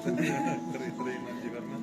Кырый-кырыеннан җибәрмә.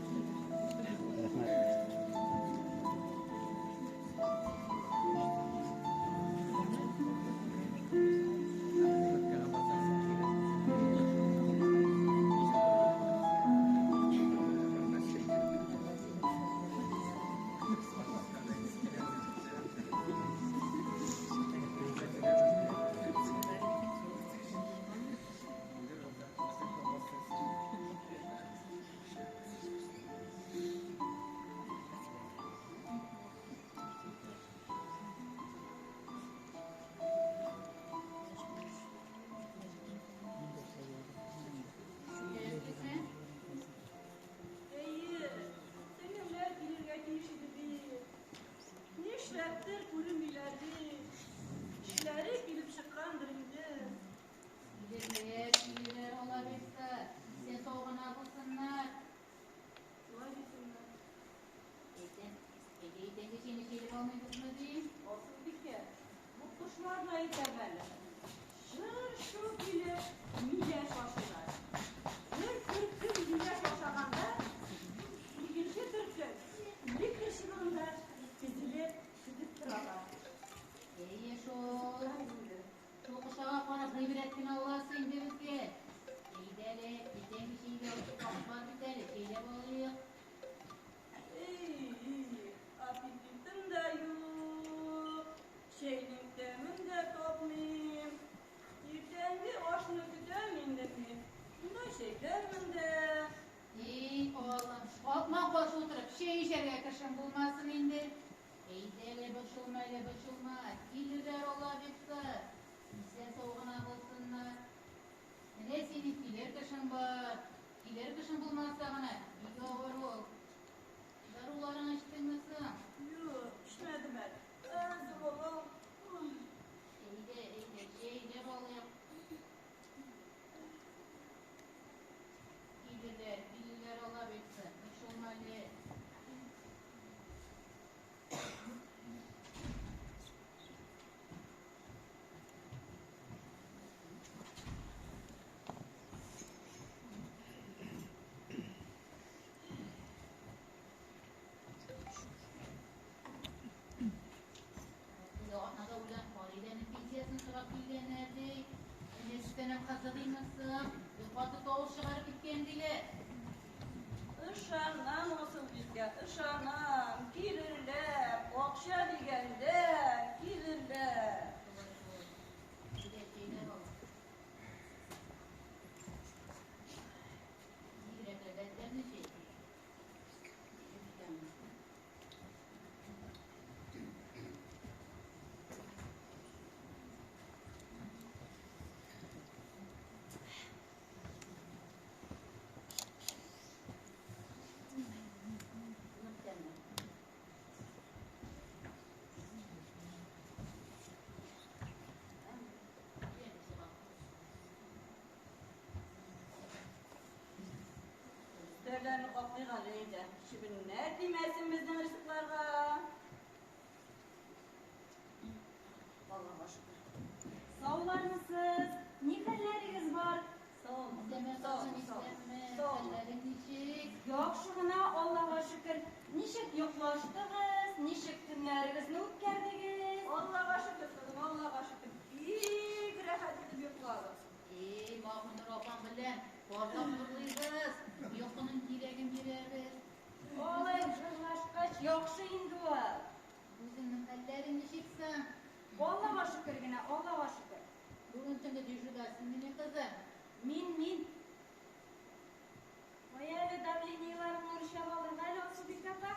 Рәхмәт. Әйе, сеңелләр килергә тиеш иде бит. Нишләптер күренмиләр бит. Эшләре килеп чыккандыр инде. Килерләр, килерләр, Алла бирса. Исән сау гына булсыннар. Шулай дисеңме? Әйтәм, әйдә иртәнге чәйне чәйләп алмыйбызмы дим. Асылбикә, бу кошларны әйтәм әле. Чыр-чу килеп, миләш ашыйлар. Бер төркем миләш ашаганда, икенче төркем электр чыбыгында тезелеп көтеп торалар. Әйе шул. Шул кошага карап гыйбрәт кенә аласы инде безгә. Әйдә әле, иртәнге чәйгә вакыт бар бит әле, чәйләп алыйк. Эй, аппетитым да юк, чәйнең тәмен дә тапмыйм. Иртәнге ашны көтәм инде мин. Шунда чәйләрмен дә. Эй, Аллам, капма каршы утырып чәй эчәргә кешең булмасын инде. Әйдә әле, борчылма әле, борчылма. Килерләр Алла бирса. Исән сау гына булсыннар. Менә синең килер кешең бар. Килер кешең булмаса гына бик авыр ул. Даруларың эчтеңме соң? Юк, эчмәдем әле. Әз балам. Әйдә, әйдә, чәйләп алыйк. Килерләр, килерләр Алла бирса. Борчылма әле. Атнада үлгән Халидәнең пенсиясен сорап килгәннәр ди. Энесенең кызы димесең, бик каты тавыш чыгарып киткән диләр. Ышанам, Асылбикә, ышанам. Килерләр, акча дигәндә, килерләр. Шулай шул. Әйдә, чәйләп ал. Бигрәк тә дәртләрне чәй. Өстәлләрне каплыйк әле әйдә. Чебеннәр тимәсен безнең ризыкларга. Аллага шөкер. Саулармысыз? Ни хәлләрегез бар? Саумы? Исәнме, Саумы, кызым, саумы. исәнме? Саумы. Хәлләрең ничек? Яхшы гына, Аллага шөкер. Ничек йоклаштыгыз? Ничек төннәрегезне үткәрдегез? Аллага шөкер, кызым, Аллага шөкер. Бик рәхәт итеп йокладык. Эй, Маһинур апаң белән парлап гырлыйбыз. Йокының кирәген бирәбез. Алай җырлашкач, яхшы инде ул. Үзеңнең хәлләрең ничек соң? Аллага шөкер генә, Аллага шөкер. Бүген төнге дежурда син мени, кызым? Мин, мин. Кая әле давлениеларыңны үлчәп алырга әле, Асылбикә апа?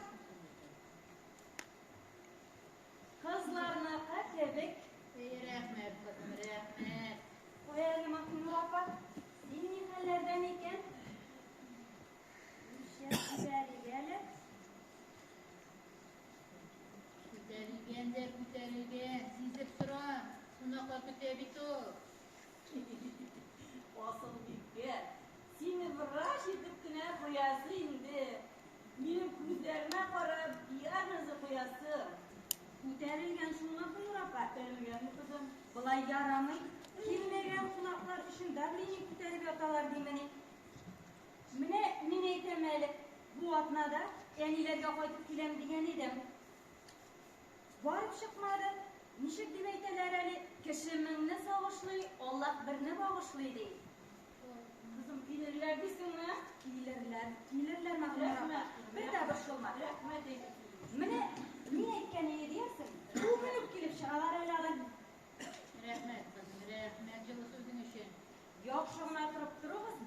Кызларныкы кебек. Эй, рәхмәт, кызым, рәхмәт. Кая әле, Маһинур апа, син ни хәлләрдән икән? Үлчәп җибәрик әле. Күтәрелгән дә күтәрелгән, сизеп торам. Кунаклар көтә бит ул. Асылбикә, сине врач итеп кенә куясы инде. Минем күзләремә карап диагнозы куясы. Күтәрелгән шул, Маһинур апа. Күтәрелгәнме, кызым? Болай ярамый. Килмәгән кунаклар өчен давление күтәреп яталар димени? Менә мин әйтәм әле, бу атнада әниләргә кайтып киләм дигән идем. Барып чыкмады. Ничек дип әйтәләр әле, кеше меңне сагышлый, Аллаһ берне багышлый ди. Кызым, килерләр дисеңме? Килерләр, килерләр, Мәгънүр апа. Бер дә борчылма. Рәхмәт әйтеп. Менә мин әйткән иде диярсең, бүген үк килеп чыгалар әле алар. Рәхмәт, кызым, рәхмәт җылы сүзең өчен. Яхшы гына торып торыгыз.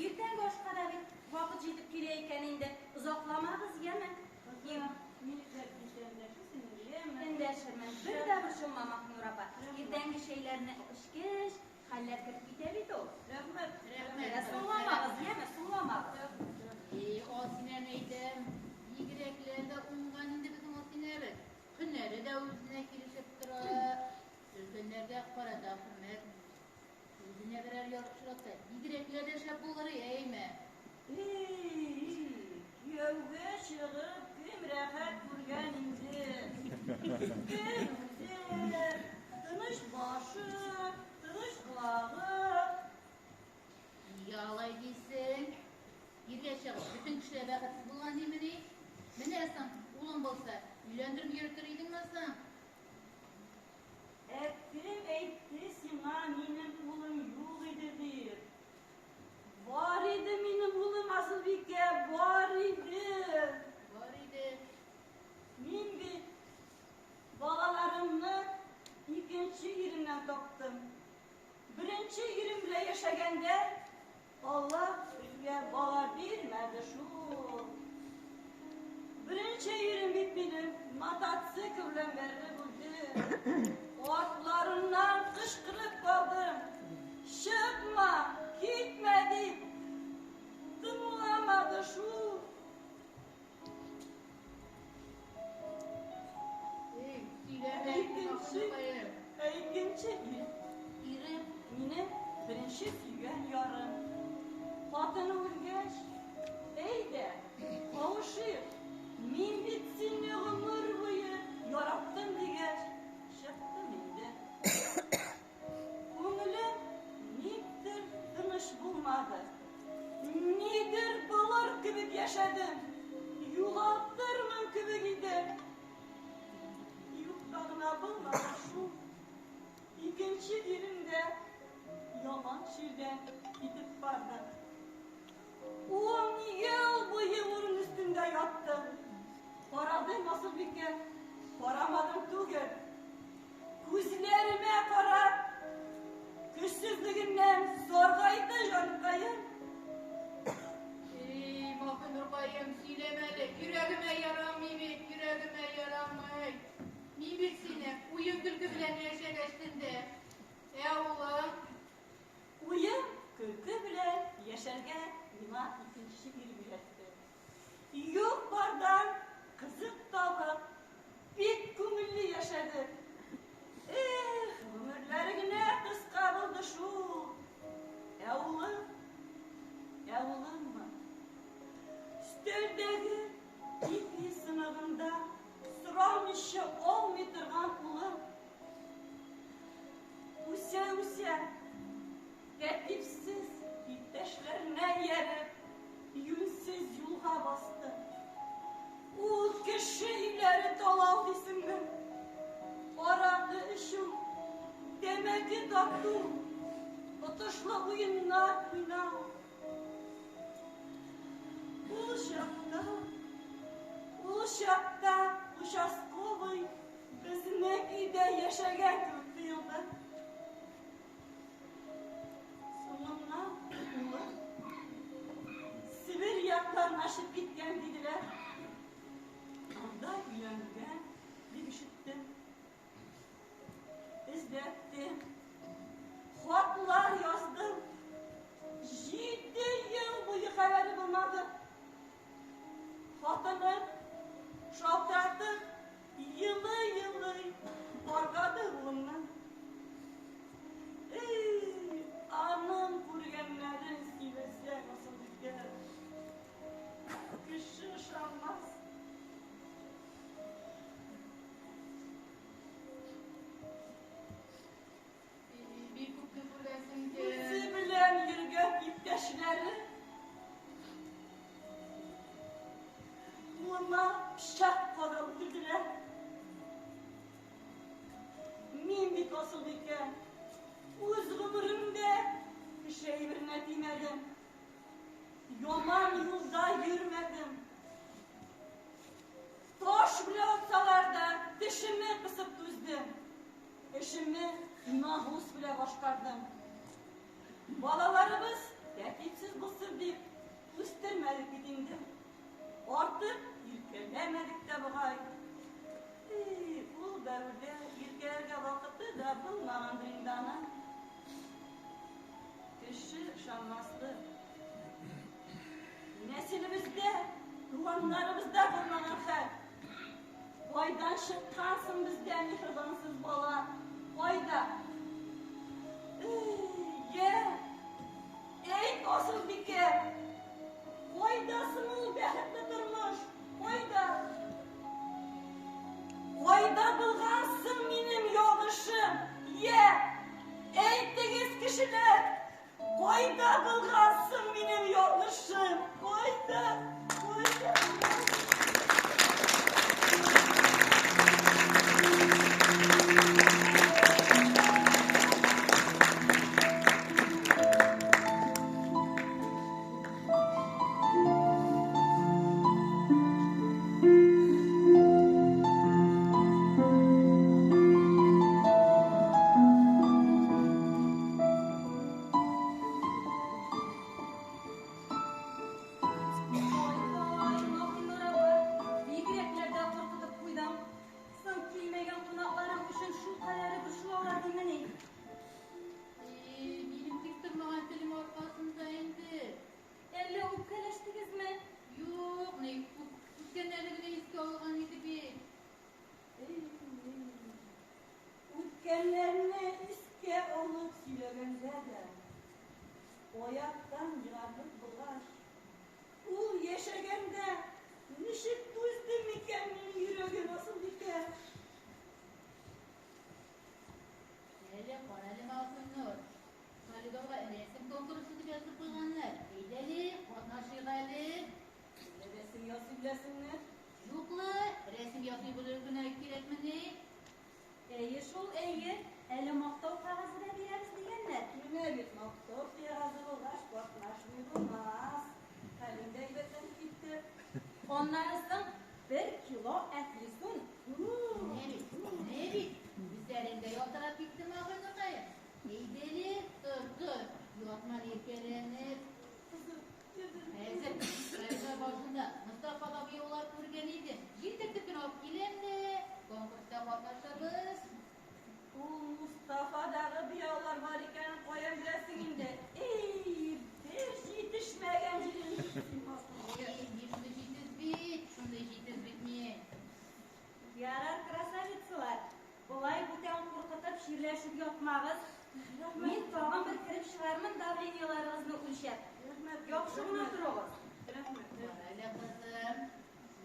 Иртәнге ашка да бит вакыт җитеп килә икән инде. Озакламагыз, яме? Кызым, мине эзләп эндәшерсең инде, яме? Эндәшермен. Бер дә борчылма, Маһнур апа. Иртәнге чәйләрне эчкәч, хәлләр кереп китә бит ул. Рәхмәт. Рәхмәт. Ә соңламагыз, яме, соңламагыз. И, Алсинәне әйтәм, бигрәкләр дә уңган инде безнең Алсинәбез. Һөнәре дә үзенә килешеп тора, өлкәннәргә карата хөрмәт. Үзенә берәр яр очратса, бигрәкләр дә шәп булыр, әйме? И, кияүгә чыгып, кем рәхәт күргән инде? Кем үзе, тыныч башы, тыныч колагы. Нигә алай дисең? Иргә чыгып, бөтен кешеләр бәхетсез булган димени? Менә соң, улың булса, өйләндереп йөртер идеңме соң? Ә кем әйтте сиңа минем улым юк иде дип? Бар иде минем улым, Асылбикә, бар иде. Бар иде. Мин бит балаларымны икенче иремнән таптым. Беренче ирем белән яшәгәндә Аллаһ безгә бала бирмәде шул. Беренче ирем бит минем мотоцикл белән бәрелеп үлде. Артларыннан кычкырып калдым. Чыкма, китмә дип. Тыңламады шул. Эй, сөйләмә, Икенче, Маһнуркаем. ә икенче ир, Ирем, минем беренче сөйгән ярым. Хатыны үлгәч, әйдә, кавышыйк. Мин бит сине гомер буе яраттым дигәч, чыктым инде. Күңелем никтер тыныч булмады. Нидер булыр кебек яшәдем. Югалтырмын кебек иде. Юкка гына булмады шул. Икенче ирем дә яман чирдән китеп барды. Ун ел буе урын өстендә яттым. Карадым, Асылбикә, карамадым түгел. Күзләремә карап, көчсезлегеннән саргайды җанкаем. Эй, Маһнуркаем, сөйләмә әле, йөрәгемә ярамый бит, йөрәгемә ярамый. Мин бит сине уен-көлке белән яшәгәчтен дә. Ә улың? Уен көлке белән яшәргә миңа икенче ир өйрәтте. Юк бардан кызык табып, бик күңелле яшәдек. Эх, гомерләре генә кыска булды шул. Ә улым, ә улыммы? Өстәлдәге ипи сыныгында сорамыйча алмый торган улым. Үсә-үсә, тәртипсез иптәшләренә ияреп, юньсез юлга басты. Ул кеше өйләре талау дисеңме? Аракы эчү, тәмәке тарту, отышлы уеннар уйнау. Ул чакта, ул чакта участковый безнең өйдә яшәгән кебек тоелды. Соңыннан улым Себер якларына очып киткән диделәр. Анда өйләнгән дип ишеттем. Эзләттем. Хатлар яздым. 7 ел буе хәбәре булмады. Хатыны шалтыратып, елый-елый каргады улымны. Эй, аның күргәннәрен сөйләсәң, Асылбикә, кеше ышанмас. Бик күпне күргәнсең. Кулыма пычак кадап үтерделәр. Мин бит, Асылбикә, үз гомеремдә кеше әйберенә тимәдем. Яман юлда йөрмәдем. Таш белән атсалар да, тешемне кысып түздем. Эшемне намус белән башкардым. Балаларыбыз тәртипсез булсын дип үстермәдек бит инде. Артык иркәләмәдек тә бугай. И, ул дәвердә иркәләргә вакыты да булмагандыр инде аның. Кеше ышанмаслык. Нәселебездә, туганнарыбызда булмаган хәл. Кайдан чыккан соң бездә миһербансыз бала? Кайда? Йә, әйт, Асылбикә, кайда соң ул бәхетле тормыш? Кайда? Кайда булган соң минем ялгышым? Йә, әйтегез, кешеләр, кайда булган соң минем ялгышым? Кайда? Кайда? Ай-һай, Маһинур апа, бигрәкләр дә куркытып куйдың. Соң килмәгән кунакларың өчен шулкадәре борчылалар димени? И, минем тик тормаган телем аркасында инде. Әллә үпкәләштегезме? Юк, ни, үткәннәрне генә искә алган иде бит. Үткәннәрне искә алып сөйләгәндә дә, аяктан егарлык булгач, ул яшәгәндә ничек түзде микән минем йөрәгем, Асылбикә? Әле, карале, Маһинур. Коридорга рәсем конкурсы дип язып куйганнар. Әйдәле, катнашыйк әле. Әллә рәсем ясый беләсеңме? Юк ла, рәсем ясый белер генә кирәкмени? Әйе шул, әйе. Әле мактау кәгазе дә бирәбез дигәннәр. Менә бит мактау кәгазе булгач, катнашмый булмас. Хәлең дә әйбәтләнеп китте. Аннары соң бер кило әфлисун. Менә бит, менә бит, күзләрең дә ялтырап китте, Маһинуркаем. Әйдәле, тор, тор, ятма иркәләнеп. Хәзер коридор башында Мостафага буяулар күргән идем. Җилдертеп кенә алып киләм дә, конкурста катнашырбыз. Ул Мостафадагы буяулар бар икәнен каян беләсең инде? Эй, бер җитешмәгән җирең юк син, Асылбикә. Эй, мин шундый җитез бит, шундый җитез бит мин. Ярар, красавицалар, Болай бүтән куркытып чирләшеп ятмагыз. Мин тагын бер кереп чыгармын давлениеларыгызны үлчәп. Яхшы гына торыгыз. Рәхмәт. Бар әле, кызым.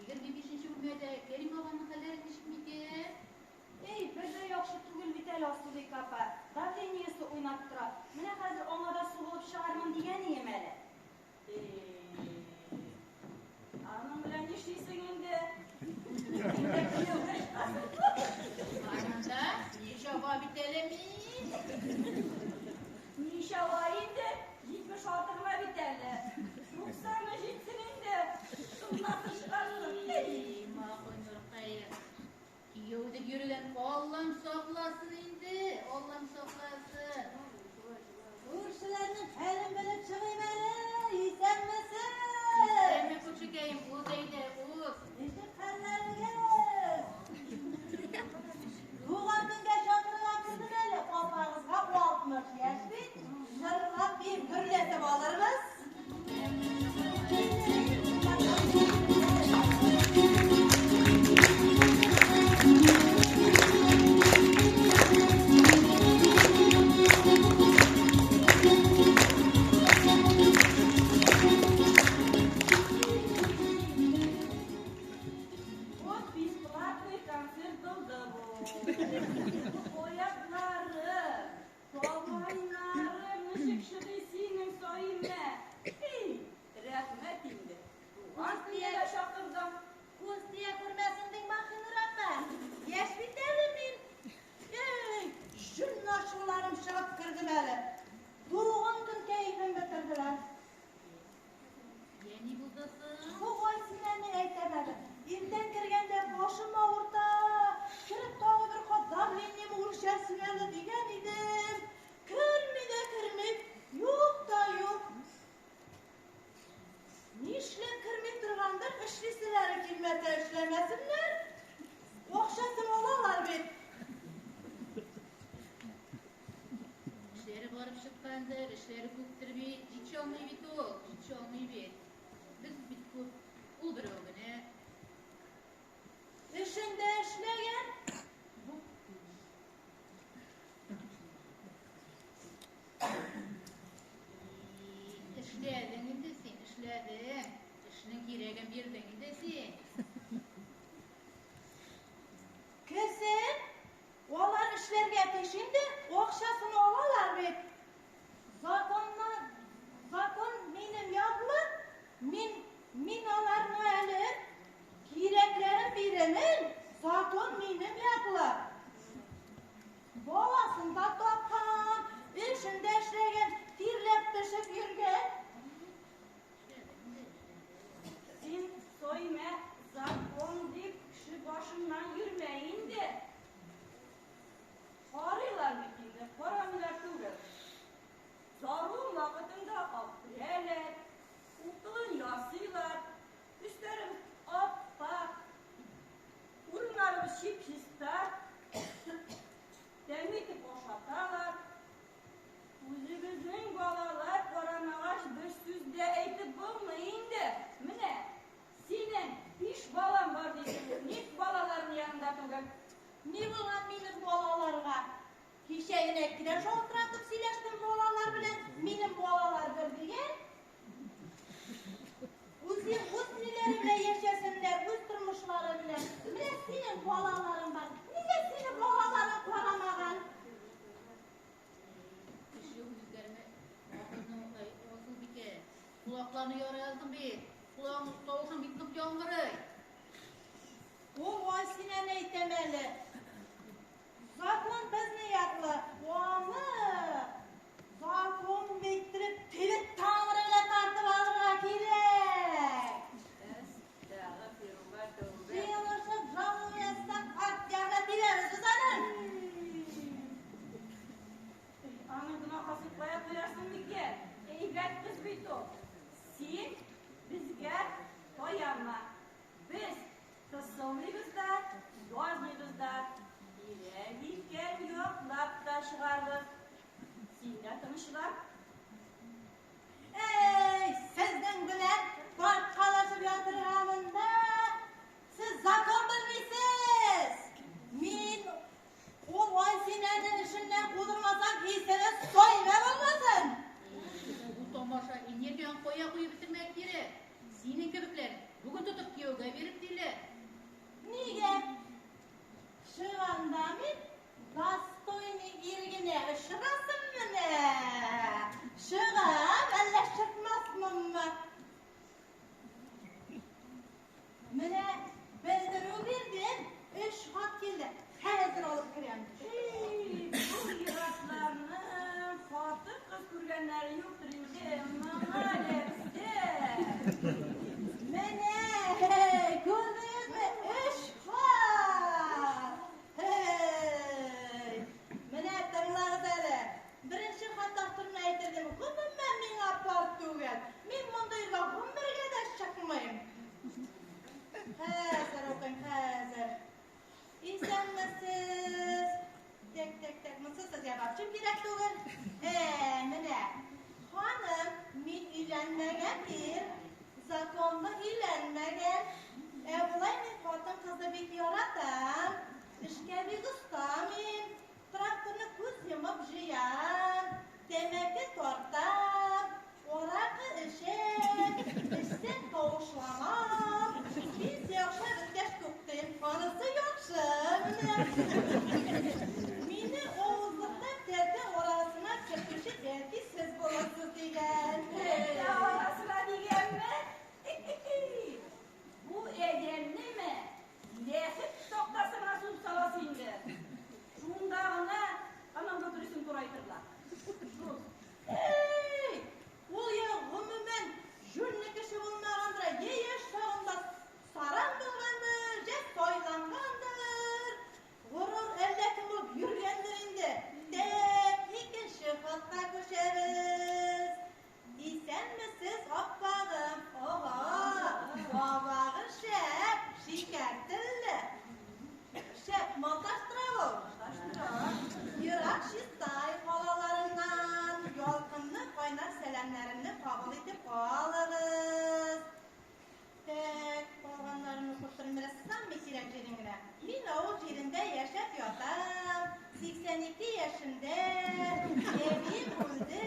25 нче бүлмәдә Кәрим аганың хәлләре ничек микән? Эй, бер дә яхшы түгел бит әле, Асылбикә апа. Давлениесе уйнап тора. Менә хәзер аңа да сугылып чыгармын дигән ием әле. Аның белән нишлисең инде? Ананда ничава бит әле мин. Ничава инде? 76 гына бит әле. 90-ы җитсен инде. Шуннан чыгарсың. Эй, Маһинуркаем. Кияү дип йөргән Аллам сакласын инде, Аллам сакласын. Күршеләрнең хәлен белеп чыгыйм әле. Исәнмесез? Исәнме, күршекәем, уз әйдә, уз. Ничек хәлләрегез? Туган көнгә чакырырга кердем әле. Апагызга 60 яшь бит. Җырлап биеп гөрләтеп алырбыз. Ни булган минем балаларга? Кичә генә кенә шалтыратып сөйләштем балалар белән. Минем балалар бер дигән. Үзе үз ниләре белән яшәсеннәр, үз тормышлары белән. Менә синең балаларың бар. Нигә сине балаларың карамаган? Кеше үзгәрмә. Акылны, ай, Асылбикә, колакларны яра яздың бит. Колагың тавышың бик нык яңгырый. Ул Айсинәне әйтәм әле. Закон безне яклы. Аны закон биттереп, тибет тамыры белән тартып алырга кирәк. Әстәгъфирулла, тәүбә. Җыелышып жалу язсак, арт ягына тибәбез без аның. Аның гөнаһасын кая куярсың микән? Әйбәт кыз бит ул. Син безгә таянма. Без тысылмыйбыз да, язмыйбыз да. Кирәк икән яклап та чыгарбыз. Син дә тынычлан. Эй, сезнең белән тарткалашып ятырга монда. Сез закон белмисез. Мин ул Айсинәне эшеннән кудырмасам, исеме Саимә булмасын. Бу тамаша энергияң кая куеп бетермәк кирәк. Синең кебекләр бүген тотып кияүгә биреп диләр. Нигә? Чыганда мин достойный ир генә очрасым менә. Чыгам, әллә чыкмасмынмы? Менә белдерү бирдем, өч хат килде. Хәзер алып керәм. Эй, бу ир-атларның хатын-кыз күргәннәре юктыр инде. Моңа нәрсә? Менә, күрдегезме? Өч хат. Hey! Менә тыңлагыз әле. Беренче хат авторына әйтелдем. Гомумән миңа пар түгел. Мин мондыйга гомергә дә чыкмыйм. Хәзер укыйм, хәзер. Исәнмесез. Так, так, так. Монысы сезгә вообще кирәк түгел. Менә. Ханым, мин өйләнмәгән ир. Законлы өйләнмәгән. Ә болай мин хатын-кызны бик яратам. Эшкә бик оста мин. Тракторны күз йомып җыям. Тәмәке тартам. Аракы эчәм. Эчсәм тавышланам. Пенсия акча беткәч туктыйм. Анысы яхшы менә. Мине авызлыкта тәртә арасына кертүче бәлки сез булырсыз дигән. Тәртә арасына дигәнме? Бу адәмнеме? Ләхет тактасына сугып саласы инде. Шунда гына аның бөкресен турайтырлар. Шул. Эй! Ул я гомумән җүнле кеше булмагандыр, я яшь чагында саран булгандыр, я сайлангандыр. Горур әллә кем булып йөргәндер инде. Тәк, икенче хатка күчәбез. Исәнмесез, аппагым. Ого, бабагы шәп, шикәр телле. Шәп маташтыра ул. Ерак Чистай калаларыннан ялкынлы кайнар сәламнәремне кабул итеп алыгыз. Так, калганнарын укып торыйм, рәссам кирәк җирен генә. Мин авыл җирендә яшәп ятам. 82 яшемдә. Әбием үлде.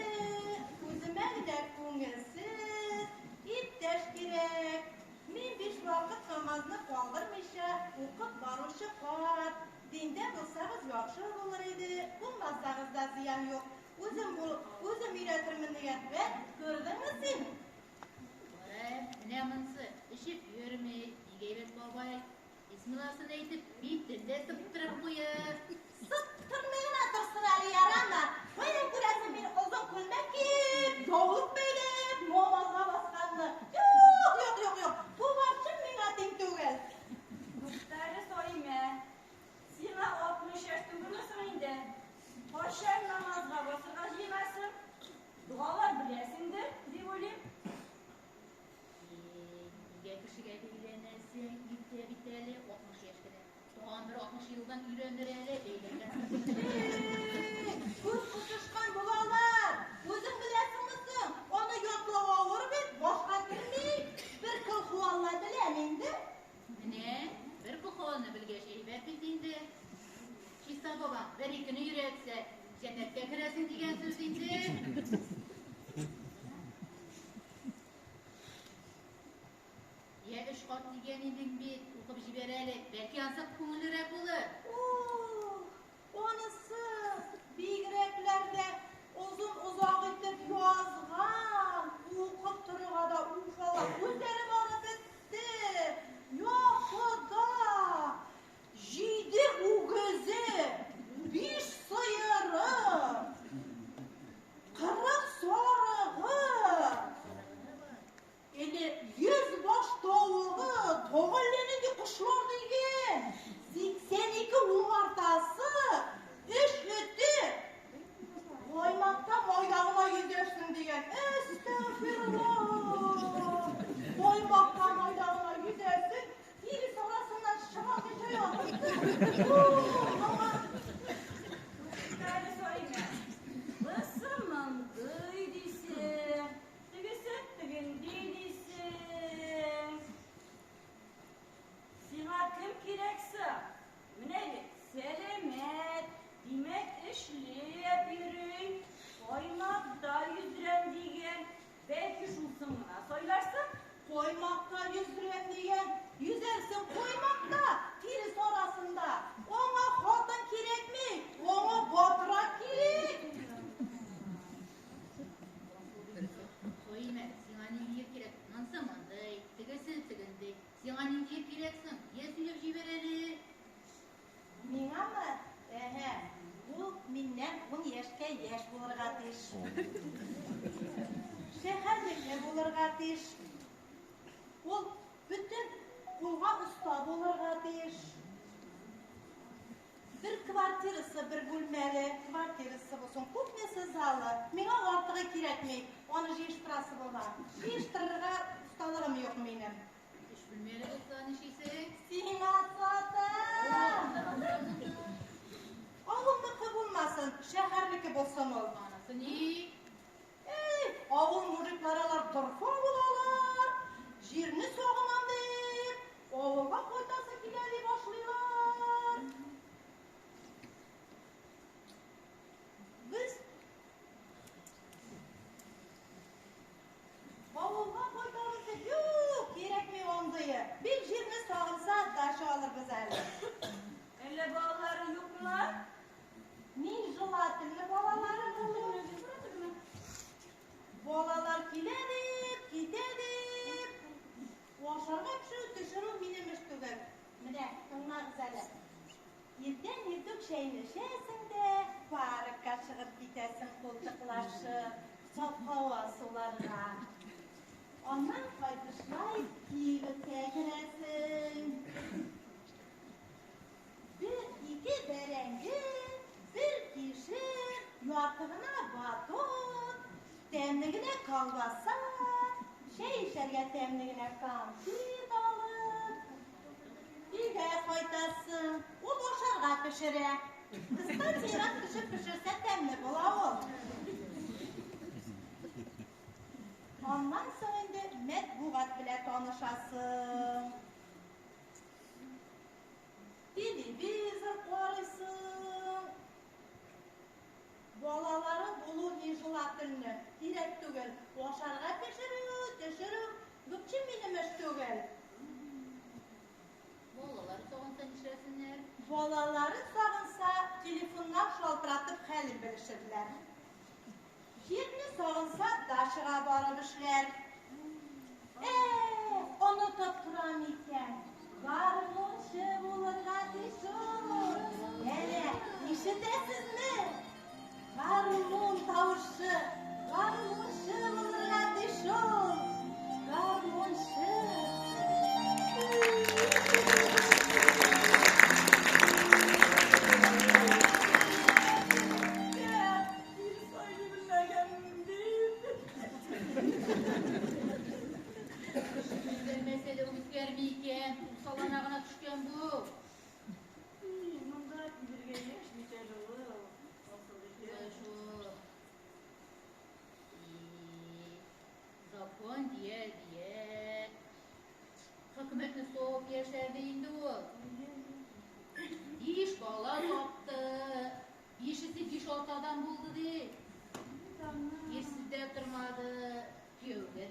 Үземә генә күңелсез. Иптәш кирәк. Мин биш вакыт намазны калдырмыйча укып баручы карт. Диндә булсагыз яхшы булыр иде, булмасагыз да зыян юк. Үзем бул, үзем өйрәтермен дигән. Вәт, күрдеңме син? Кара, менә монысы эчеп йөрми, бик әйбәт бабай. Бисмилласын әйтеп, битен дә сыптырып куя. Сыптырмый гына торсын әле ярама. Каян күрәсең мин озын күлмәк киеп, яулык бәйләп, намазга басканны? Юк, юк, юк, юк. Бу вообще миңа тиң түгел. Туктале, Саимә. Сиңа 60 яшь түгелме соң инде? Кайчан намазга басырга җыенасың? Догалар беләсеңдер, дип уйлыйм. Эй, нигә кешегә бәйләнәсең? Иртә бит әле, 60 яшь кенә. Тагын бер 60 елдан өйрәнер әле, бәйләнгәнсең. Эй, күз кысышкан булалар. Үзең беләсеңме соң? Аны ятлау авыр бит, башка керми. Бер колхуалла беләм инде. Менә, бер колхуалны белгәч, әйбәт бит инде. Икене өйрәтсә, җәннәткә керәсең дигән сүз инде. Я өч кат дигән идең бит, укып җибәр әле, бәлки ансы күңеллерәк булыр. О, анысы бигрәкләр дә озын-озак итеп язган, укып торырга да уфалла, күзләрем арып бетте. Я Хода! Җиде үгезе, биш сыеры, 40 сарыгы, әле 100 баш тавыгы, тагы әллә нинди кошлар дигән, 82 умартасы, өч эте. Каймакта майда гына йөзәрсең дигән. Әстәгъфирулла! Каймакта майда гына йөзәрсең, тирес арасыннан чыга алмыйча ятырсың. Туктале, Саимә. Бусы мондый дисең, тегесе тегенди дисең. Сиңа кем кирәк соң? Менә бит, сәламәт, димәк, эшләп йөри, каймакта йөздерәм дигән. Бәлки шунысын гына сайларсың? Каймакта йөздерәм дигән, йөзәрсең каймакта, тирес арасында. Аңа хатын кирәкми, аңа батрак кирәк. Саимә, сиңа нинди ир кирәк? Монысы мондый, тегесе тегендәй. Сиңа нинди ир кирәк соң? Я сөйләп җибәр әле. Миңамы? Әһә, ул миннән 10 яшькә яшь булырга тиеш. Шәһәрлекле булырга тиеш. Ул бөтен кулга оста булырга тиеш. Бер квартирасы, бер бүлмәле квартирасы булсын, кухнясы, залы. Миңа артыгы кирәкми, аны җыештырасы була. Җыештырырга осталыгым юк минем. Өч бүлмәле булса нишлисең? Сиңа сатам! Авылныкы булмасын, шәһәрнеке булсын ул. Анысы ни? Эй, авыл мужиклары алар дорфа булалар. Җирне сагынам дип, авылга кайтасы килә дип башлыйлар. Без авылга кайтабыз дип, юк, кирәкми андые. Бик җирне сагынса, дача алырбыз әле. Әллә балалары юкмы? Мин желательно балалары булыр. Балалар килә дип, китә дип. Ашарга пешерү, төшерү минем эш түгел. Менә, тыңлагыз әле. Иртән иртүк чәйне эчәсең дә, паркка чыгып китәсең култыклашып, саф һава суларга. Аннан кайтышлай кибеткә керәсең. Бер ике бәрәңге, бер кишер, ярты гына батон, тәмле генә колбаса, чәй эчәргә тәмле генә конфет алып, өйгә кайтасың. Ул ашарга пешерә. Кстати, ерак кеше пешерсә тәмле була ул. Аннан соң инде матбугат белән танышасың. Телевизор карыйсың. Балалары булу нежелательно, кирәк түгел. Ашарга пешерү, төшерү, вообще минем эш түгел. Балалары сагынса нишләсеннәр? Балалары сагынса, телефоннан шалтыратып хәлен белешерләр. Җирне сагынса, дачага барып эшләр. Онытып торам икән. Гармунчы булырга тиеш ул. Әнә, ишетәсезме? Гармун тавышы, гармунчы булырга тиеш ул. Гармунчы. Тирес сайлый белмәгәнмен бит. Бер мәсьәлә үзгәрми икән, усаллана гына төшкән бу. И, монда килергә яшь бит әле ул. Асылбикә. Шул. И, закон дия дия. Хөкүмәтне сугып яшәде инде ул. Биш бала тапты.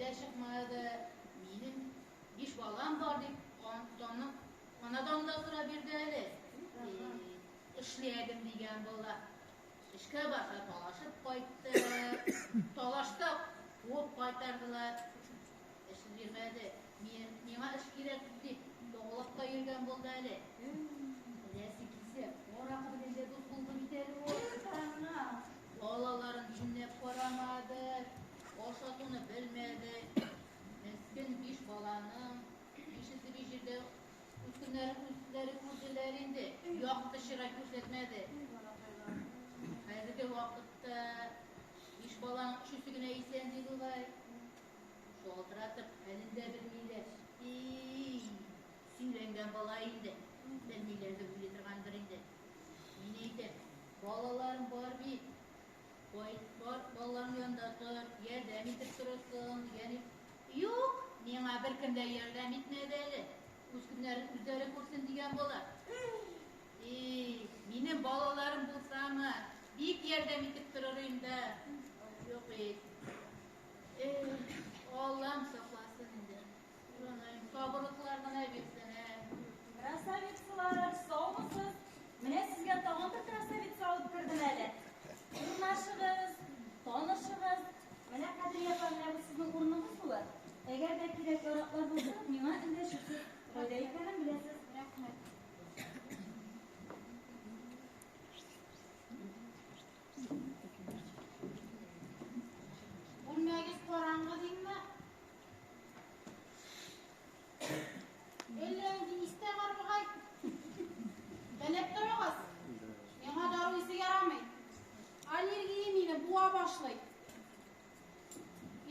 дә чыкмады. Минем биш балам бар дип, данны, анадан да сорап бирде әле. Эшләдем дигән була. Эшкә барса талашып кайтты. Талашта куып кайтардылар. Эш бирмәде. Миңа эш кирәк дип, даулап та йөргән булды әле. Беләсе килсә, аракы белән дә дус булды бит әле ул. Балаларын юньләп карамады, ашатуны белмәде. Мескен биш баланың бишесе биш җирдә үз көннәрен үзләре күрделәр инде. Якты чырай күрсәтмәде. Хәзерге вакытта биш баланың өчесе генә исән ди бугай. Шалтыратып, хәлен дә белмиләр. И, сөйләнгән бала инде. Белмиләр дип уйлый торгандыр инде. Мин әйтәм, балаларың бар бит. Кайт, бар, балаларың янында тор, ярдәм итеп торырсың, дигән. Юк, миңа беркем дә ярдәм итмәде әле. Үз көннәрен үзләре күрсен дигән була. И, минем балаларым булсамы, бик ярдәм итеп торыр идем дә. Юк бит. Эх, Аллам сакласын инде. Җаным, сабырлыклар гына бирсен, ә. Красавицалар, саумысыз? Менә сезгә тагын бер красавица алып кердем әле. Урнашыгыз, танышыгыз. Менә Кадрия апа, менә бу сезнең урыныгыз булыр. Әгәр дә кирәк-яраклар булса, миңа эндәшерсез. Кайда икәнен беләсез. Рәхмәт. Бүлмәгез караңгы димме? Әллә инде истә бар бугай. Белеп торыгыз. Миңа дару исе ярамый. Аллергия мине буа башлый.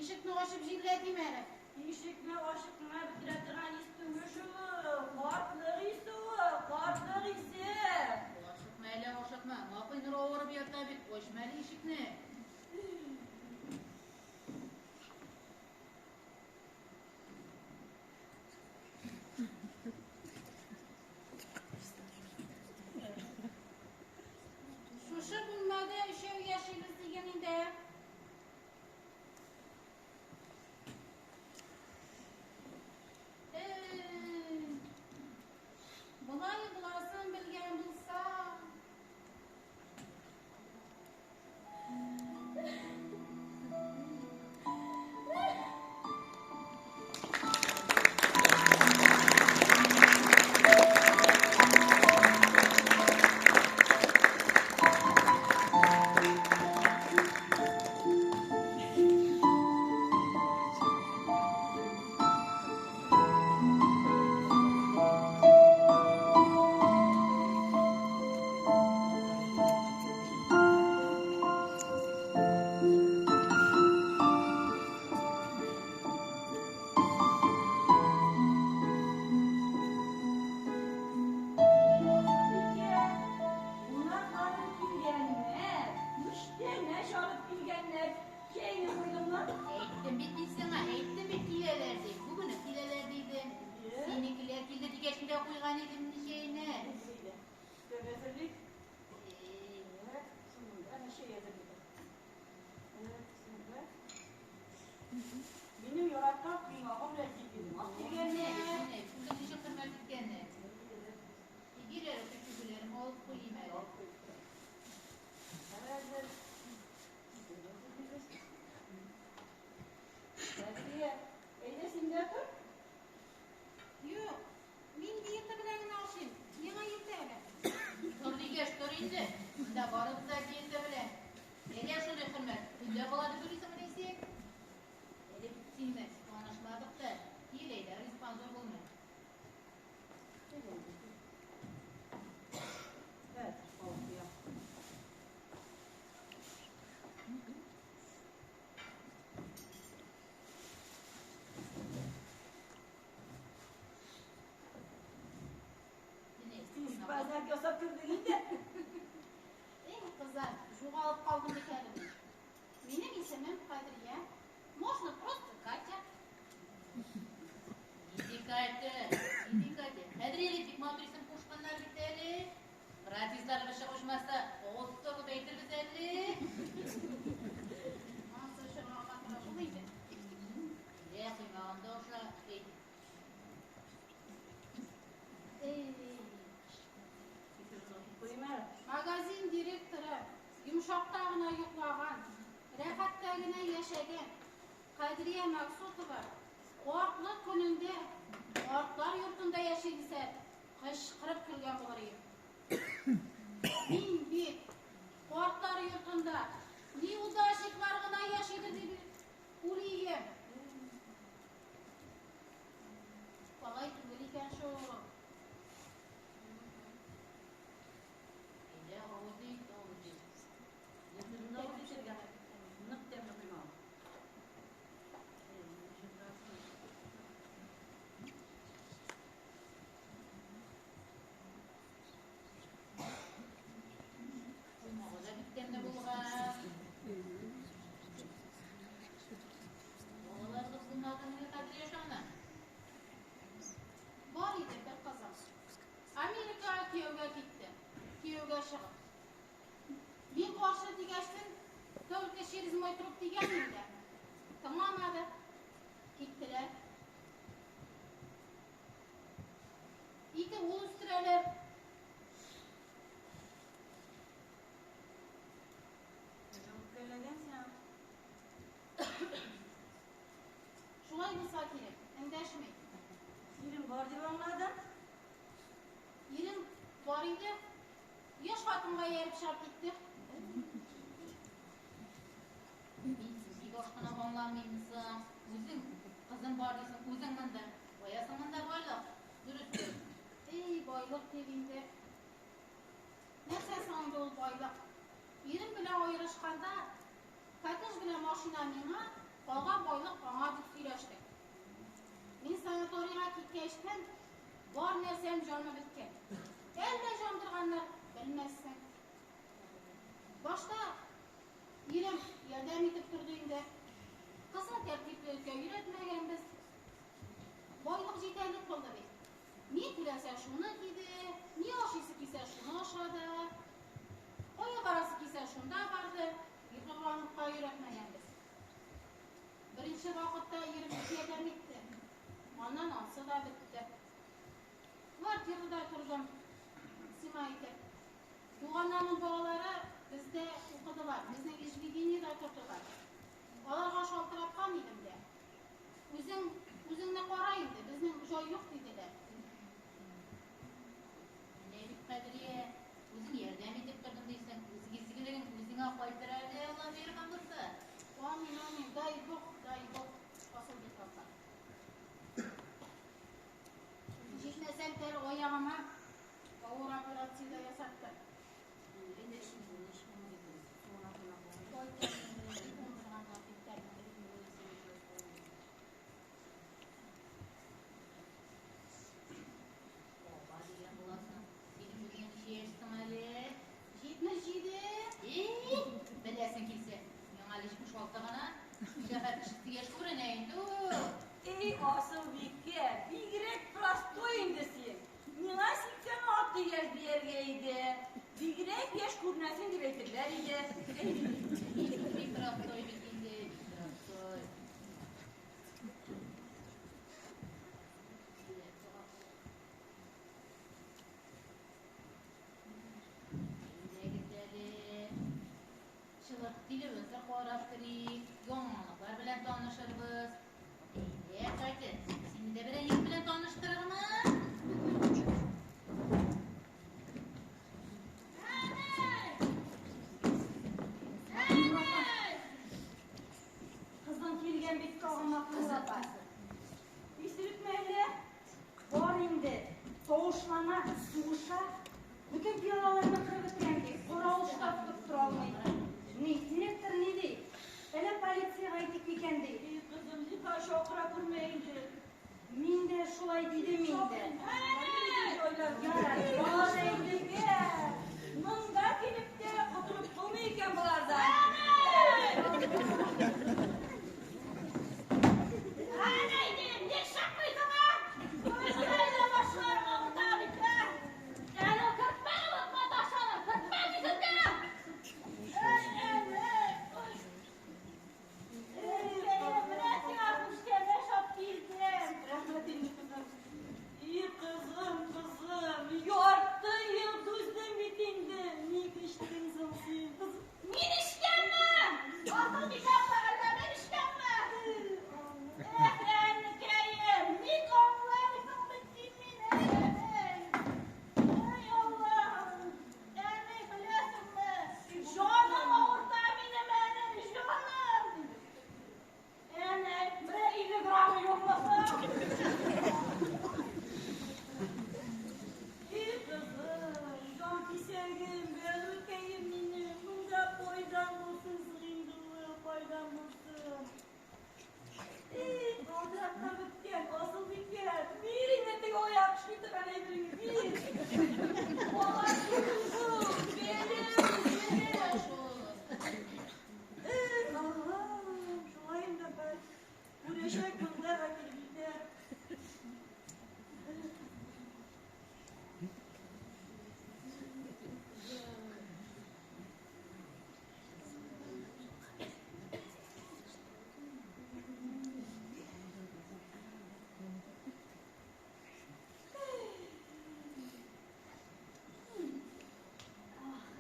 Ишекне ачып җилләтим әле. Ишекне ачып кына бетерә торган ис түгел шул. Картлык исе ул, картлык исе. Ашыкма әле, ашыкма. Маһинур авырып ята бит. Ачма әле ишекне. Шушы бүлмәдә өчәү яшибез диген инде. Эй, болай буласын белгән булса. Асылбикә, кунакларың килгәннәр, күчтәнәч алып килгәннәр. Чәйне куйдыңмы? Әйттем бит мин сиңа, әйттем бит киләләр дип. Бүген үк киләләр дидем. Синекеләр килде дигәч мин дә куйган идем чәйне. Өстәл әзерлик. Эй, Шунда әнә чәй әзерлик. Әнә шунда. Минем яраткан коймагым белән килгән. Алып Менә, килгәннәр. менә, үзең ничек хөрмәт иткәнне. Бир әле көчекләрем, алып куйыйм әле. Хәзер. Кадрия, әйдә син дә тор. Юк, мин диета белән генә ашыйм. Миңа иртә әле. Тор дигәч, тор инде. Монда барыбыз да диета белән. Нигә шундый хөрмәт? Көндә була дип уйлыйсыңмыни син? Әле бит син танышмадык та. Кил әйдә, ризыктан зур булмый. Хәзер, алып куям. Менә, Син базар ясап кердең инде. Эй, кызлар, югалып калдым бит әле мин. Минем исемем Кадрия. Можно просто Катя. Иди, Катя, иди, Катя. Кадрия дип бик матур исем кушканнар бит әле. Протезлар чыгышмаса, авыз тотып әйтербез әле. Анысы чыгарга тора шул инде. яшәгән Кадрия Максутова картлык көнендә картлар йортында яши дисә, кычкырып көлгән булыр идем. Мин бит картлар йортында неудачниклар гына яшидер дип уйлыйм. Алай түгел икән шул. Әйдә, авыз ит, авыз ит. Шунда авыз итәргә нык тәмле коймак. Коймагы да бик тәмле булган. Балаларыгыз булмадымыни, Кадрия ханым? Бар иде бер кызым. Америкага кияүгә китте. Кияүгә чыгып. Мин каршы дигәчтен, только через мой труп дигән инде. Тыңламады. Киттеләр. Ике ул үстерәләр. Үпкәләгән сиңа. Шулай булса кирәк, эндәшми. Ирең бар дип аңладым. Ирем бар иде. Яшь хатынга ияреп чыгып китте. Мин бик ашкына аңламыйм соң. Үзең кызым бар дисең, үзең монда. Кая соң монда байлык? Дөрес. Эй, байлык дип инде. Нәрсә соң инде ул байлык? Ирем белән аерышканда, коттедж белән машина миңа, калган байлык аңа дип сөйләштек. Мин санаторийга киткәчтән бар нәрсәм җаны беткән. Әллә җандырганнар, белмәссең. Башта ирем ярдәм итеп торды инде. Кызны тәртиплеккә өйрәтмәгәнбез. Байлык җитәрлек булды бит. Ни теләсә шуны киде, ни ашыйсы килсә шуны ашады. Кая барасы килсә шунда барды. Миһербанлыкка өйрәтмәгәнбез. Беренче вакытта ирем бик ярдәм итте. Аннан ансы да бетте. Квартирада тордым. Сиңа әйтеп. Туганнарның балалары бездә укыдылар, безнең иждивениедә тордылар. Аларга шалтыраткан идем дә. Үзең үзеңне кара инде, безнең җай юк диделәр. Менә бит, Кадрия, үзең ярдәм итеп тордым дисең, үз изгелегең үзеңә кайтыр әле, Алла боерган булса. Амин, амин, дай Бог, дай Бог, Асылбикә апа. Җитмәсәм, тәр аягыма авыр операция дә ясатты. Ой, тәмле, уңдырганнар бик тәмле. Апа дигән буласың. Синең үзеңә ничә яшь соң әле? 77. Эй, беләсең килсә, миңа әле 76 гына. Шәһәр кешесе яшь күренә инде ул. Эй, Асылбикә, бигрәк простой инде син. Миңа 86 яшь дияргә иде. Бигрәк яшь күренәсең дип әйтерләр иде. Бик простой бит инде, бик простой. Әйдәгез әле. Чыгып телевизор карап керик, яңалыклар белән танышырбыз. Әйдә, кайтып, сине дә берәр егет белән таныштырырмын. Кызың килгән бит тагын, Мәгъфүрә апа. Исерекме әллә? Бар инде. Тавышлана, сугыша. Бөтен пиалаларны кырып бетергән ди. Каравылчы тотып тора алмый. Ни, директор ни ди? Әллә полициягә әйтик микән ди. Эй, кызым, зинһар чакыра күрмә инде. Мин дә шулай дидем инде. Ярар, бала да инде. Монда килеп тә котылып булмый икән болардан. Әнәйдем, ник чыкмыйсың, а? Үзләренә башларым авырта бит, ә? Әле кертмә маташаны, кертмә дисең. Эй, әнәй. Эй, менә сиңа күчтәнәч алып килдем. Рәхмәт инде, кызым. И, кызым, Бала түгел бу, белә үзе. Шул. Эх, Аллам, шулаем да бер. Күрәчәк монда да килеп җитәр.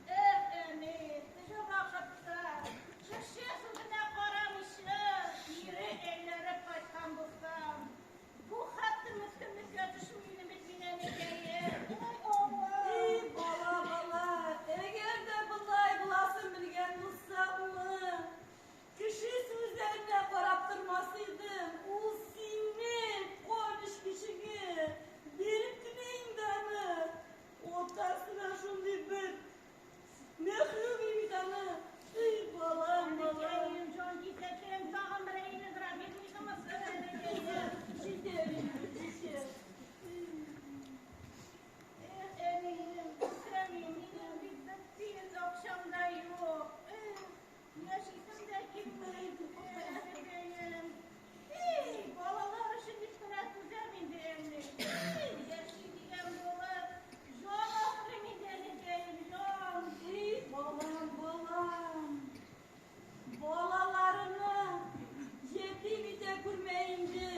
Эх, әни, теге вакытта кеше сүзенә карамыйча, кире әйләнеп кайткан булсам, бу хәтле мескенлеккә төшми идем бит мин, әнекәем. Ой, Алла! Эй, бала, бала, әгәр дә болай буласын белгән булсаммы, кеше сүзләренә карап тормас идем. Ул синең кан эчкечеңә биреп кенә инде аны. Атасына шундый бер мәхлук бит аны. Эй, балам, балам. Әнекәем, җан кисәтәм, тагын бер әйбер сорап бирмисеңме соң, әнекәем? Җитәр инде, җитәр. Эх, әнием, үтерәм, минем бит бер тиен акчам да юк. Эх, яшисем дә килми, әнекәем. Эй, балалар өчен дип кенә түзәм инде, әни. Эй, яши дигән булып, җан асрыйм инде, әнекәем, җан. Эй, балам, балам. Балаларыңны ятим итә күрмә инде.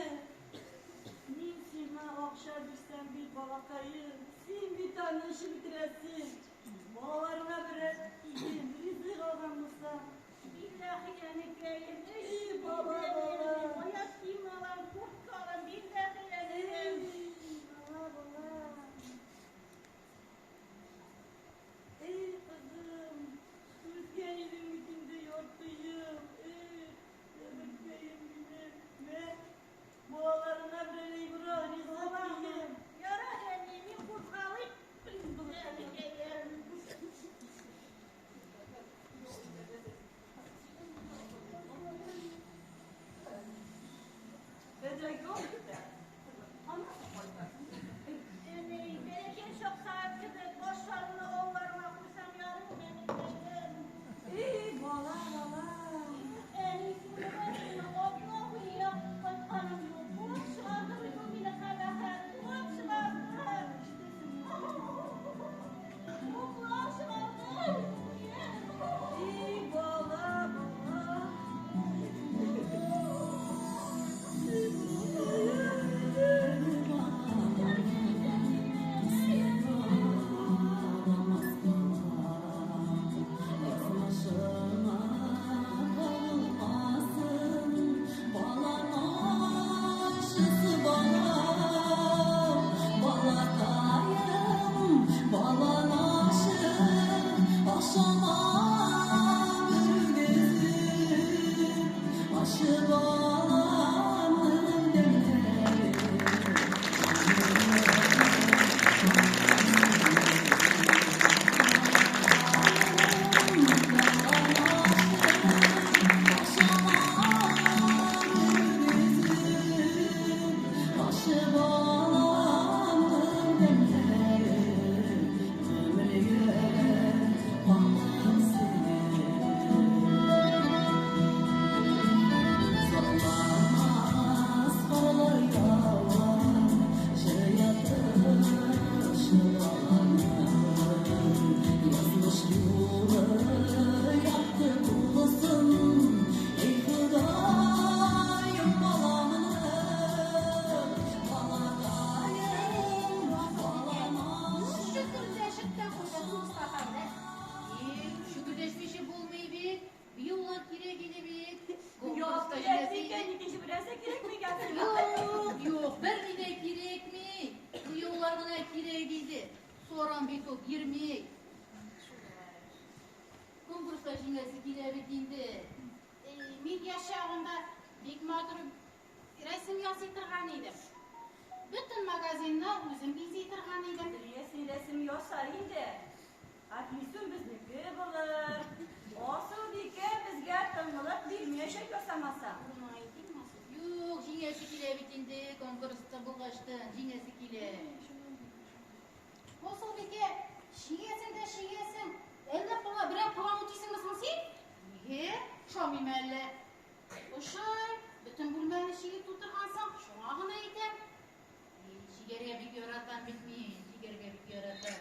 Мин сиңа акча бирсәм бит, балакаем, син бит аны эчеп бетерәсең. Балаларыңа берәр тиен ризык алган булсаң. Билләһи, әнекәем, Эй, бала, бала. аяк кием алам, куртка алам, билләһи, Эй, әнекәем. бала, бала. Эй, кызым, түзгән идең бит инде яртыем. Эй, сәберкәем минем. Мә, балаларыңа берәр әйбер ал, ризык кием. Ярар, әни, мин кузгалыйм, әнекәем. Әни, бәләкәй чак сәгать кебек башларымны алларыма куйсам ярыймы, әнекәем? Эй, бала, бала. Әни, күрмәсенме, атна буе ятып кайтканым юк. Куып чыгарды бит ул мине кабахәт, куып чыгарды. Куып чыгарды. Эй, бала, бала. Шөкердәшеп тә куйды Мостафа белән. Шөкердәшмичә булмый бит. Быеллар кирәк иде бит. Юк, Конкурста кирәк җиңәсе икән, иде. икенче берәрсе кирәкме икән? Юк, юк, берни дә кирәкми. Быеллар гына кирәк иде. Сорам бит ул бирми. Конкурста җиңәсе килә бит инде. Мин яшь чагымда бик матур рәсем ясый торган идем. Бөтен магазинны үзем бизи торган идем. Рәсем, рәсем ясар инде. Әфлисун безнеке булыр. Асылбикә безгә тынгылык бирмәячәк ясамаса. Юк, җиңәсе килә бит инде конкурста булгачтын, җиңәсе килә. Асылбикә Ошамыймы әллә? Ошый, бөтен бүлмәне чигеп тутыргансың, шуңа гына әйтәм. Чигәргә бик яратам бит мин, чигәргә бик яратам.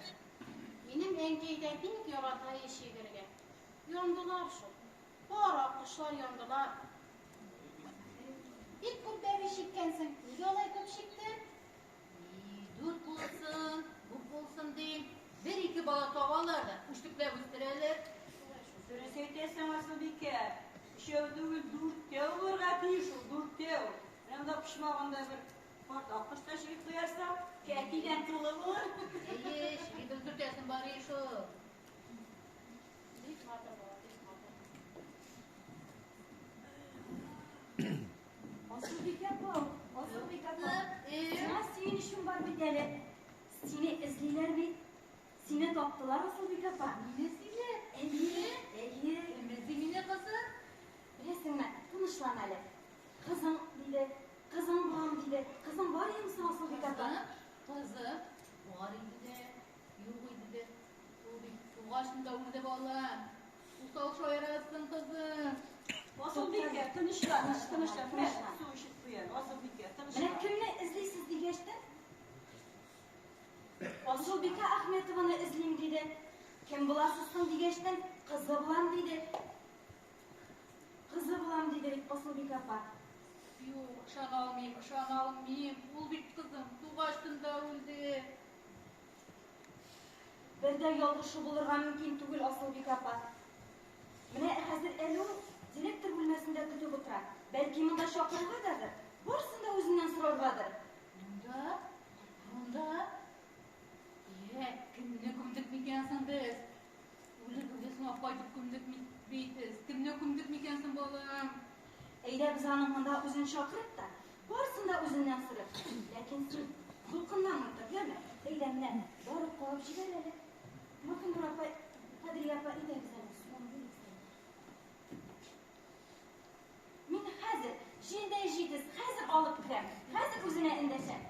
Минем әнкәй дә бик ярата чигәргә. Яндылар шул. Бар аккошлар яндылар. Бик күп бәби чиккәнсең, нигә алай күп чиктең? 4 булсын, күп булсын дим. Бер-ике бала табалар да, үчтекләп үстерәләр. Дөрес әйтәсең, Асылбикә. Өчәү түгел, дүртәү булырга тиеш ул, дүртәү. Менә монда почмагында бер карт аккош та чигеп куярсаң, кәкидән тулы булыр. Әйе, чигеп өлгертәсең бар шул. Бик матур була, бик матур. Асылбикә апа, Асылбикә апа. Сиңа сөенечем бар бит әле. Сине эзлиләр бит. Сине таптылар, Асылбикә апа. Мине эзлиләр? Әйе, әйе. Кем эзли мине, кызым? Беләсеңме, тынычлан әле. Кызың, диде. Кызың булам, диде. Кызың бар идеме соң, Асылбикә апа? Кызым, бар иде дә, юк иде дә. Ул бит тугачын да үлде балам. Усал шаярасың, кызым. Асылбикә, тынычлан, тынычлан. Мә, су эчеп куй әле, Асылбикә, тынычлан. Менә кемне эзлисез дигәч тә, Асылбикә Ахметованы эзлим, диде. Кем буласыз соң дигәчтән, кызы булам, диде. Кызы булам, диде бит Асылбикә апа. Юк, ышана алмыйм, ышана алмыйм. Ул бит кызым тугачтын да үлде. Бер дә ялгышы булырга мөмкин түгел, Асылбикә апа. Менә хәзер әле ул директор бүлмәсендә көтеп утыра. Бәлки монда чакырыргадыр, барысын да үзеннән сораргадыр. Монда? Монда? Йә, кемне күмдек микән соң без? Үле гәүдәсен алып кайтып күмдек бит без. Кемне күмдек микән соң, балам? Әйдә без аның монда үзен чакырып та, барысын да үзеннән сорыйк. Ләкин син дулкынланмый тор, яме? Әйдә менә, барып калып җибәр әле. Мөхинур апа, Кадрия апа, әйдәгез әле, суын бирегез әле. Мин хәзер, җилдәй җитез, хәзер алып керәм, хәзер үзенә эндәшәм.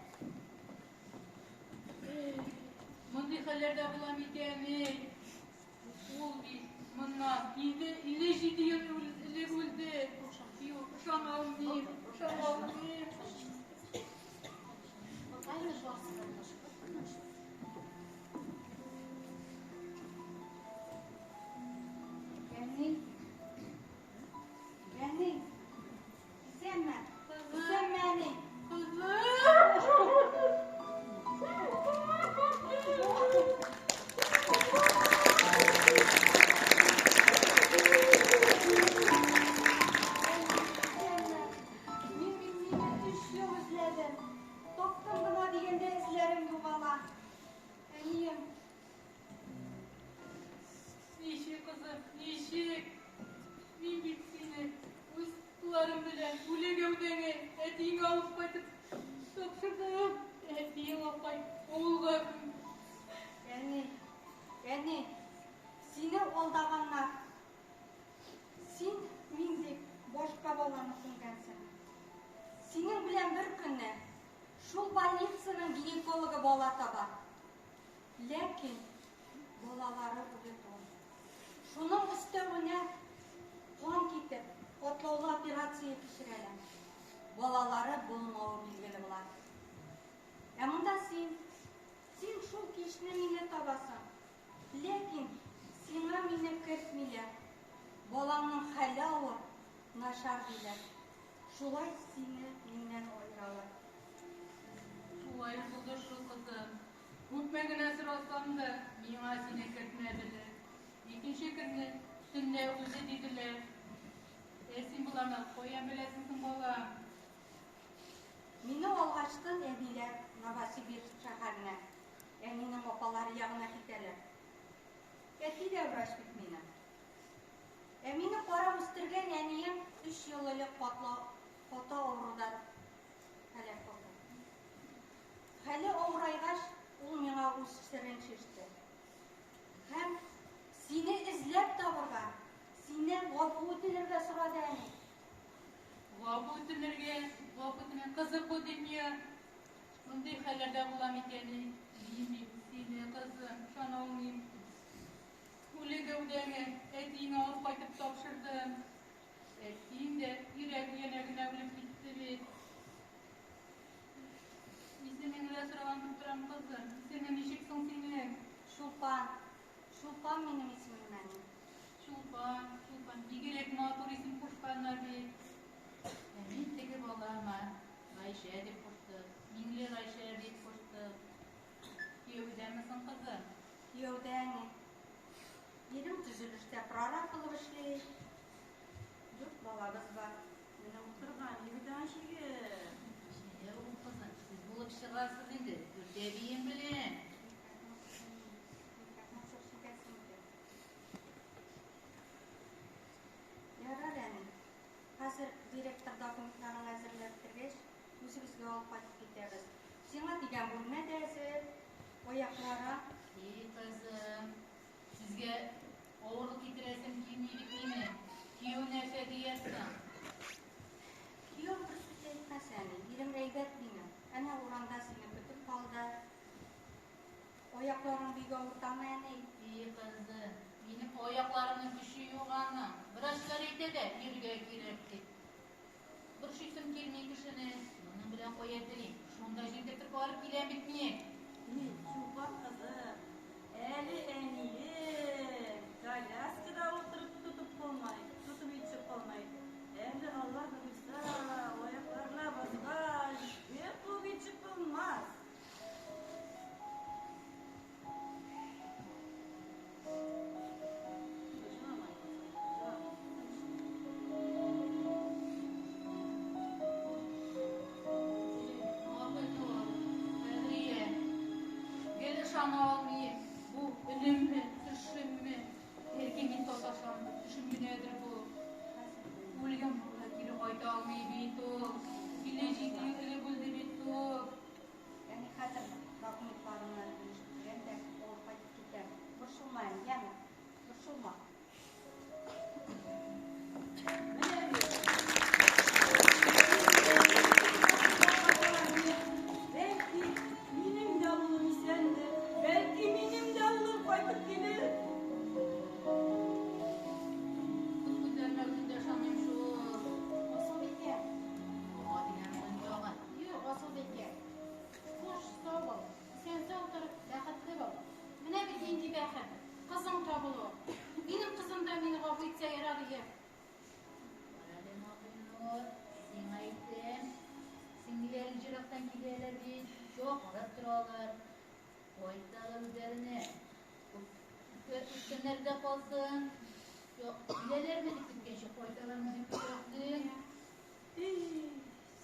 Мондый хәлләр дә була микән, эй? Ул бит моннан 57 ел элек үлде. Юк, ышана алмыйм, ышана алмыйм. Әни, әни, исәнме? Исәнме, әни? Исәнме? Мин бит сине өч ел эзләдем. Таптым гына дигәндә эзләрем югала. Әнием. Ничек, кызым, ничек? Мин бит сине үз кулларым белән үле гәүдәңә әтиеңә алып кайтып тапшырдым. Әтиең алып кайтып авылга күмде. Әни, әни, сине алдаганнар. Син мин дип башка баланы күмгәнсең. Синең белән бер көнне шул больницаның гинекологы бала таба. Ләкин балалары үле туа. Шуның өстәвенә кан китеп, катлаулы операция кичерәләр. Балалары булмавы билгеле була. Ә монда син, син шул кичне мине табасың. Ләкин сиңа мине кертмиләр. Балаңның хәле авыр, начар диләр. Шулай сине миннән аералар. Шулай булды шул, кызым. Күпме генә сорасам да, миңа сине кертмәделәр. Икенче көнне төнлә үлде диделәр. Ә син боларны каян беләсең соң, балам? Мине алгачтын әбиләр Новосибирск шәһәренә, әнинең апалары ягына китәләр. Әти дә врач бит минем. Ә мине карап үстергән әнием 3 ел элек каты авырудан һәлак булды. Хәле авырайгач, ул миңа үз серен чиште. Һәм сине эзләп табырга, синнән гафу үтенергә сорады әни. Гафу үтенергә, гафу үтенә. Кызык бу дөнья. Мондый хәлләрдә була микән? Мин бит сине, кызым, ышана алмыйм. Үле гәүдәңә әтиеңә алып кайтып тапшырдым. Чулпан минем исемем, әни. Чулпан, Чулпан, бигрәк матур исем кушканнар бит. Ә мин теге балама Гайшә дип куштык, Миңле Гайшә дип куштык. Кияүдәме соң кызым? Кияүдә, әни. Ирем төзелештә прораб булып эшли. Дүрт балабыз бар. Менә утырган егет җигеп. Җә, ул кызым, сез булып чыгасыз инде, дүрт әбием белән. Ярар, әни. Хәзер директор документларын әзерләп бетергәч, үзебезгә алып кайтып китәбез. Сиңа дигән бүлмә дә әзер. Аяклары. И, кызым, сезгә авырлык китерәсем килми бит минем. Кияү нәрсә дияр соң? Кияү бер сүз дә әйтмәс, әни. Ирем әйбәт минем. Әнә урамда сине көтеп калды. Аякларың бик авыртамы, әни? И, кызым, минем аякларымның көче юк аның. Врачлар әйтә дә, йөрергә кирәк дип. Борчыйсым килми кешене. Моның белән кая телим, шунда җилдертеп барып киләм бит мин. И, Чулпан кызым, әле әнием коляскада утырып тотып калмай, тотып итеп калмай. Әле Алла боерса, аякларына баскач, бер куып итеп булмас. Кадрия, гел ышана алмыйм. Бу өнемме, төшемме? Бәлки мин саташам, төшем генәдер бу. Үлгән бала кире кайта алмый бит ул. 57 ел элек үлде бит ул. Әни, хәзер документларымны белешеп бетерәм дә алып кайтып китәм. Борчылма, әни, яме? Борчылма. Менә бит. Бәлки, минем дә улым исәндер, бәлки, минем дә улым кайтып килер. Үз күзләремә үзем дә ышанмыйм шул. Асылбикә. Ага дигән бүген тагын. Юк, Асылбикә. Хуш, сау бул. Исән-сау тор, бәхетле бул. Менә бит нинди бәхет. Кызың табылу. Минем кызым да мине гафу итсә ярар иде. Карале, Маһинур, сиңа әйтәм. Сеңлеләрең җырактан киләләр бит. Чакырып торалар. Кайталар үзләренә. Үткәннәр дә калсын. Юк, киләләрме дип көткәнче, кайталармы дип көтәсең. И,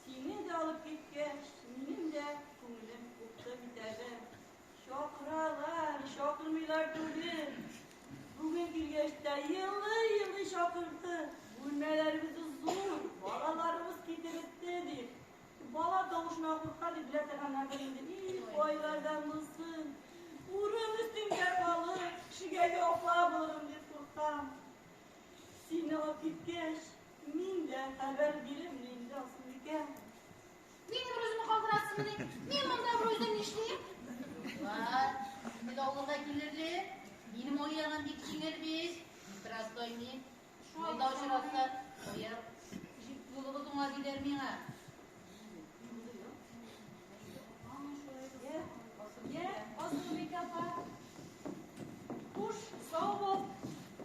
сине дә алып киткәч, минем дә күңелем купты бит әле. Чакыралар, чакырмыйлар түгел. Бүген килгәч тә елый-елый чакырды. Бүлмәләребез зур, балаларыбыз китеп бетте дип. Бала тавышына курка дип белә торганнардыр инде. И, кайлардан булсын. Урын өстендә калып, кешегә яфа булырым дип куркам. Сине алып киткәч, мин дә хәбәр бирермен инде, Асылбикә. Мине бер үземә калдырасызмыни? Мин монда бер үзем нишлим? Бар, инде дә авылга килерлек. Минем аягым бик җиңел бит. Простой мин. Юлда очратса, аяк юлыгыз уңа диләр миңа. Йә, Асылбикә апа. Хуш, сау бул.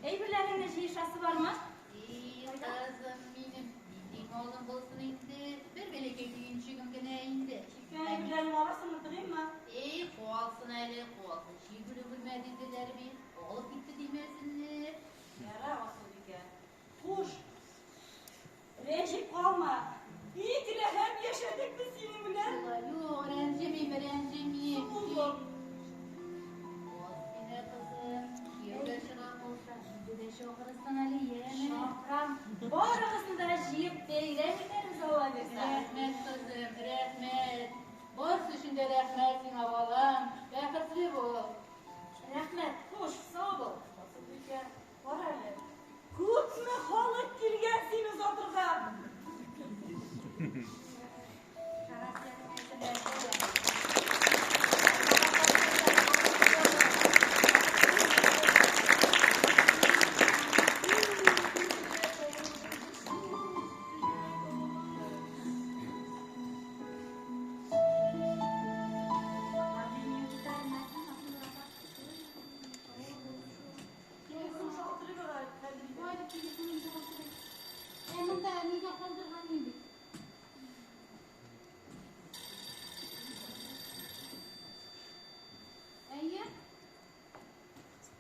Әйберләреңне җыешасы бармы? И, кызым минем, нинди малым булсын инде, бер бәләкәй төенчегем генә инде. Чиккән әйберләреңне аласыңмы, тыгыйммы? Эй, калсын әле, калсын. Чигүле бүлмә диделәр бит. Алып китте димәсеннәр. Ярар, Асылбикә. Хуш. Рәнҗеп калма. Бик рәхәт яшәдек без синең белән. Шулай, юк, рәнҗемим, рәнҗемим. Сау бул. Аз генә, кызым. Кияүгә чыга калса, инде дә чакырырсың әле, яме? Чакырам. Барыгызны да җыеп бәйрәм итәрбез, Алла бирсә. Рәхмәт, кызым, рәхмәт. Барысы өчен дә рәхмәт сиңа, балам. Бәхетле бул. Рәхмәт, хуш, сау бул. Асылбикә, кара әле. Күпме халык килгән сине озатырга. Кәгазьләреңне әзерләп куй.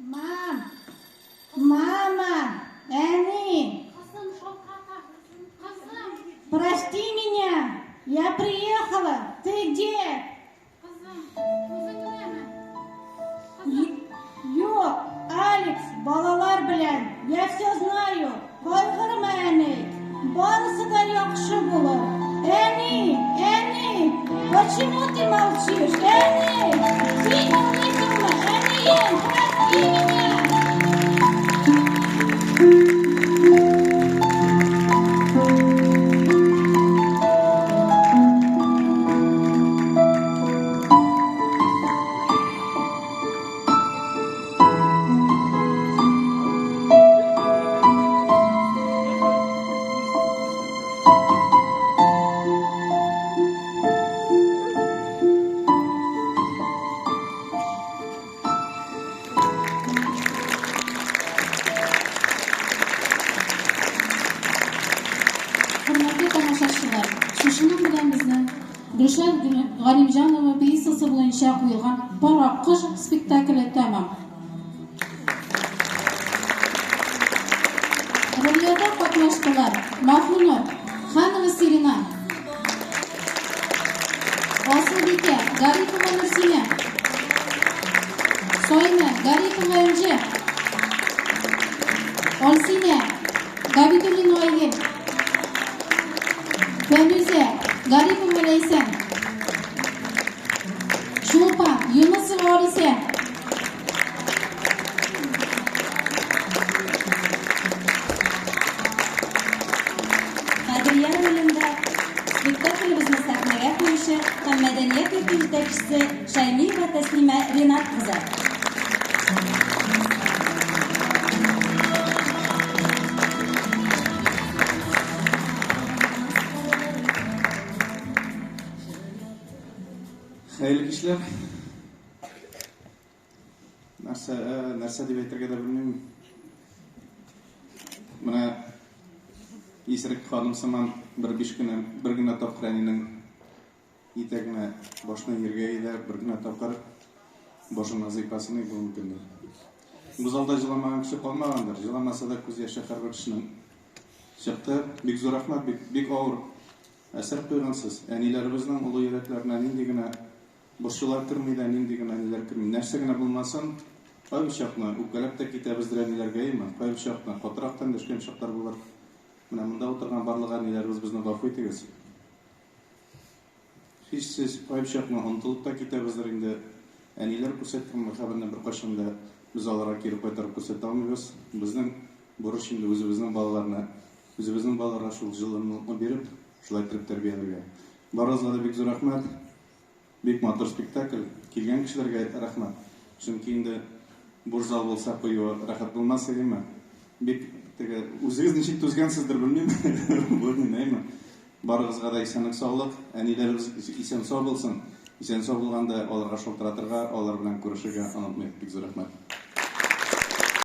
Мам! Мама! Әни! Кызым шалтырата. Кызым! Прости меня! Я приехала! Ты где? Кызым, үзең генәме? Кызым! Юк, Алекс, балалар белән. Я все знаю. Кайгырма, әни. Барысы да яхшы булыр. Әни, әни, почему ты молчишь? Әни, син елыйсыңмы? Әнием, прости меня. Хөрмәтле тамашачылар, шушының белән безнең Гөлшат Галимҗанова пьесасы буенча куелган Пар аккош спектакле тәмам. Рольләрдә катнаштылар Маһинур, Ханова Сирина, Асылбикә, Гарипова Нурсинә, Саймә, Гарипова Энҗе, Алсинә, Габидуллина Айгөл, Фәнүзә, Гарипова Ләйсән, Чулпан, Юнысова Алисә. Кадрия ролендә спектаклебезне сәхнәгә куючы һәм мәдәният йорты җитәкчесе Шәймиева Тәслимә Ринат кызы. Хәерле кичләр. Нәрсә, э, нәрсә дип әйтергә дә белмим. Менә исерек ханым сыман бер биш кенә, бер генә тапкыр әнинең итәгенә башны җиргә иде, бер генә тапкыр башына сыйпасын иде бүгенге көндә. Бу залда җыламаган кеше калмагандыр. Җыламаса да күз яше һәрбер кешенең чыкты. Бик зур рәхмәт, бик, бик авыр әсәр куйгансыз. Әниләребезнең олы йөрәкләренә нинди генә борчулар керми дә, нинди генә ниләр керми. Нәрсә генә булмасын, кайбер чакны үпкәләп тә китәбездер әниләргә, әйеме? Кайбер чакны катырак та эндәшкән чаклар булыр. Менә монда утырган барлык әниләребез безне гафу итегез. Һичсез, кайбер чакны онытылып та китәбездер инде. Әниләр күрсәткән мәхәббәтне беркайчан да без аларга кире кайтарып күрсәтә алмыйбыз. Безнең бурыч инде үзебезнең балаларны, үзебезнең балаларга шул җылылыкны биреп, шулай иттереп тәрбияләргә. Барыгызга да бик зур рәхмәт. Бик матур спектакль. Килгән кешеләргә рәхмәт. Чөнки инде буш зал булса куюы рәхәт булмас идеме? Бик теге үзегез ничек түзгәнсездер, белмим. Белмим, әйме? Барыгызга да исәнлек, саулык. Әниләребез исән-сау булсын. Исән-сау булганда аларга шалтыратырга, алар белән күрешергә онытмыйк. Бик зур рәхмәт.